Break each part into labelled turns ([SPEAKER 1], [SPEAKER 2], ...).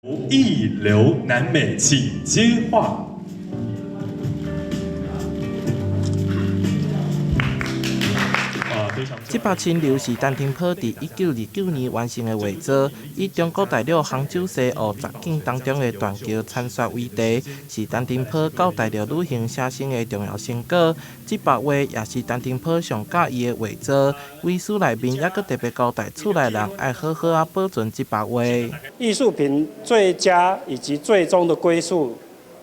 [SPEAKER 1] 一流南美，請接話。
[SPEAKER 2] 這幅清流是陳澄波佇1929年完成的畫作，以中國大陸杭州西湖十景當中的斷橋殘雪為題，是陳澄波到大陸旅行寫生的重要成果。這幅畫也是陳澄波上佮意的畫作，遺書內面猶閣特別交代厝內人愛好好仔保存這幅畫。
[SPEAKER 3] 藝術品最佳以及最終的歸宿，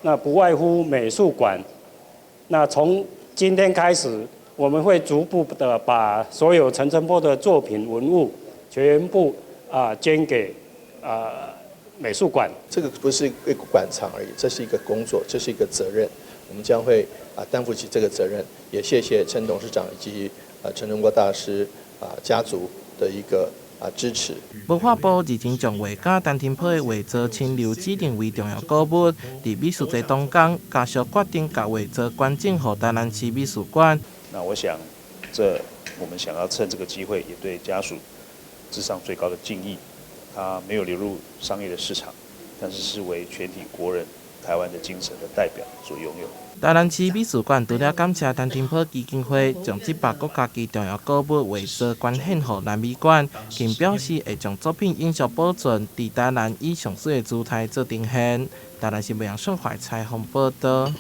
[SPEAKER 3] 那不外乎美術館。那從今天開始，我們會逐步的把所有陳澄波的作品文物全部捐給美術館。
[SPEAKER 4] 這個不是一個館藏而已，這是一個工作，這是一個責任。我們將會擔負起這個責任。也謝謝陳董事長以及陳澄波大師家族的一個支持。
[SPEAKER 2] 文化部日前將畫家陳澄波的畫作《清流》指定為重要古物，佇美術節當工，家屬決定共畫作捐贈予台南市美術館。
[SPEAKER 5] 那我想，這我們想要趁這個機會，也對家屬致上最高的敬意。他沒有流入商業的市場，但是是為全體國人、台灣的精神的代表所擁有。
[SPEAKER 2] 台南市美術館除了感謝陳澄波基金會將這幅國家級重要古物畫作捐獻予南美館，更表示會將作品永續保存，佇台南以上媠的姿態做呈現。台南新聞楊順懷採訪報導。